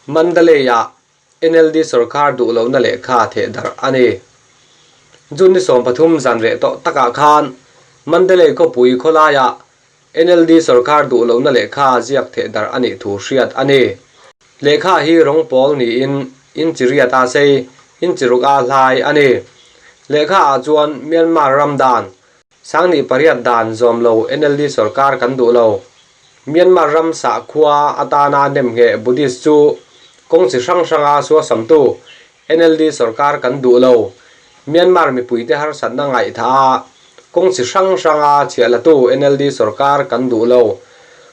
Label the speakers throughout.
Speaker 1: Mandalay-ah NLD sorkar duh lohna lehkha thehdarh a ni. June ni 13 zan reh tawh takah khan Mandalay khawpui khawlaiah NLD sorkar duh lohna lehkha ziak thehdarh a nih thu hriat a ni. Lehkha hi rawng pawl niin inchi riat a sei, inchi ruk a hlai a ni. Lehkha ah chuan Myanmar ram dan, Sangni pariat dan zawm lo NLD sorkar kan duh lo. Myanmar ram sahkhua atana nemngheh Buddhist chu kawng chi hrang hranga suasamtu NLD sorkar kan duh lo. Myanmar mipuite harsatna ngaihthah a, kawng chi hrang hranga chhiahlatu NLD sorkar kan duh lo.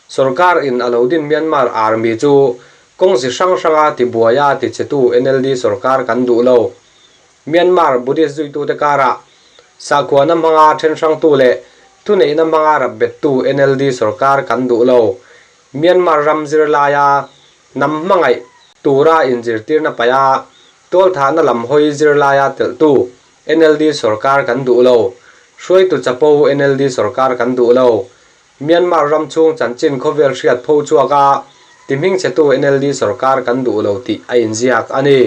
Speaker 1: Sorkar in a lo din Myanmar Army chu kawng chi hrang hranga tibuaia tichetu NLD sorkar kan duh lo. Myanmar Buddhist zuitute karah sakhuana hmanga then hrangtu leh thuneihna hmanga rap bettu NLD sorkar kan duh lo. Myanmar ram zirlaia hnam hmangaih tura inzirtirna paih a, tualthahna lam hawi zirlaia telhtu NLD sorkar kan duh lo. Hruaitu chapo NLD sorkar kan duh lo. Myanmar ram chhung chanchin khawvel hriat pho chhuak a, tihmingchhetu NLD sorkar kan duh lo tih a inziak a ni.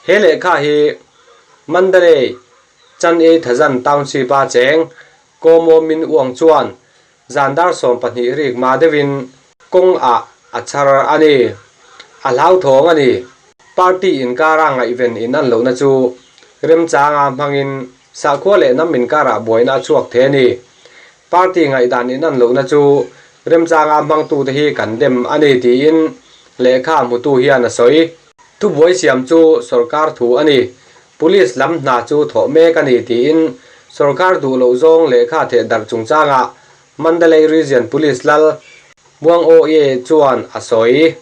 Speaker 1: He lehkha hi Mandalay, Chan Ei Thazan Township a cheng Ko Maw Min Uang chuan zan dar 12 rik mah deuhin kawng ah a chhar a ni. A hlauthawng a ni. Party inkara ngaihven in an lohna chu remchanga hmangin sakhua leh hnam inkarah buaina a chhuak thei a ni. Party ngaihdan in an lohna chu remchanga hmangtute hi kan dem a ni tiin lehkha hmutu hian a sawi. Thubuai siam chu sorkar thu a ni. Police lam hna chu thawh mek a ni tiin sorkar duh loh zawng lehkha theh darh chungchangah Mandalay Region Police lal Muang Aw Ye chuan a sawi.